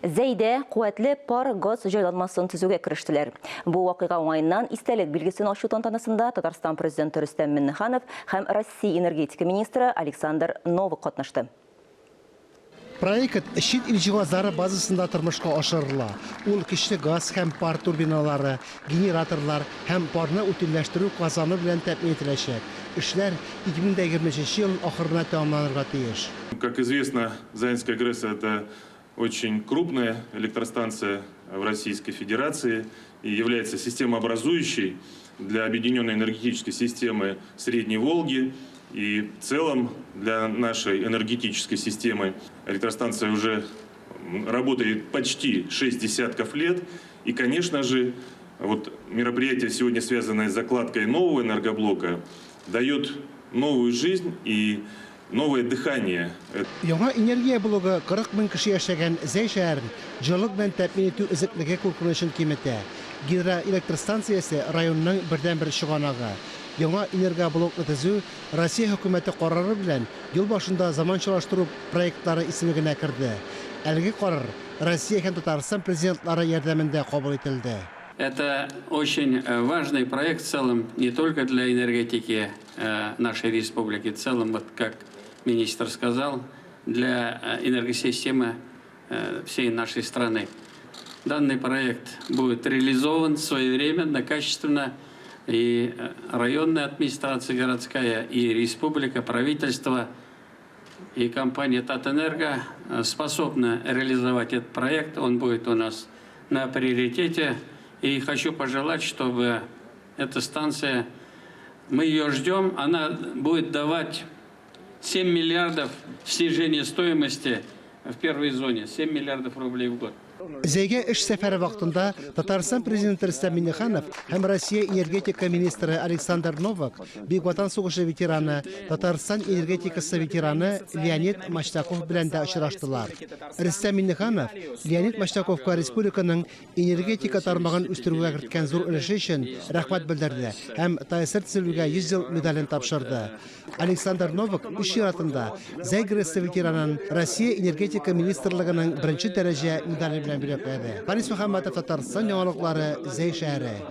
Зәйдә куәтле пар-газ җайланмасын төзүгә керештеләр. Бу вакыйга уңаеннан истәлек билгесен ачу тантанасында Татарстан Президенты Рөстәм Миңнеханов һәм Россия энергетика министры Александр Новак катнашты. Проект чит ил җиһазлары базасында тормышка ашырыла. Ул көчле газ һәм пар турбиналары, генераторлар һәм парны утильләштерү казаны белән тәэмин ителәчәк. Эшләр 2023 ел ахырына тәмамланырга тиеш. Как известно, Заинская ГРЭС это очень крупная электростанция в Российской Федерации и является системообразующей для объединенной энергетической системы Средней Волги и в целом для нашей энергетической системы. Электростанция уже работает почти 6 десятков лет. И, конечно же, вот мероприятие, сегодня связанное с закладкой нового энергоблока, дает новую жизнь и новое дыхание. Яңа энергия блогы 40 мең кеше яшәгән Зәй шәһәрен җылылык белән тәэмин итү өзеклеге куркынычын киметә. Гидроэлектр станциясе районның бердәнбер чыганагы. Яңа энергоблокны төзү Россия Хөкүмәте карары белән ел башында заманчалаштыру проектлары исемлегенә керде. Әлеге карар Россия һәм Татарстан Президентлары ярдәмендә кабул ителде. Это очень важный проект в целом не только для энергетики нашей республики, в целом, вот как министр сказал, для энергосистемы всей нашей страны. Данный проект будет реализован своевременно, качественно. И районная администрация городская, и республика, правительство, и компания «Татэнерго» способны реализовать этот проект. Он будет у нас на приоритете. И хочу пожелать, чтобы эта станция, мы ее ждем, она будет давать 7 миллиардов снижения стоимости в первой зоне, 7 миллиардов рублей в год. Зәйгә эш сәфәре вакытында Татарстан Президенты Рөстәм Миңнеханов һәм Россия энергетика министры Александр Новак Бөек Ватан сугышы ветераны, Татарстан энергетикасы ветераны Леонид Мачтаков белән дә очраштылар. Рөстәм Миңнеханов Леонид Мачтаковка республиканың энергетика тармагын үстерүгә керткән зур өлеше өчен рәхмәт белдерде һәм ТАССР төзелүгә 100 ел медален тапшырды. Александр Новак үз чиратында Зәй ГРЭСы ветеранын Россия энергетика министрлыгының беренче дәрәҗә медале белән бүләкләде. Харис Мөхәммәтов, Татарстан яңалыклары, Зәй шәһәре.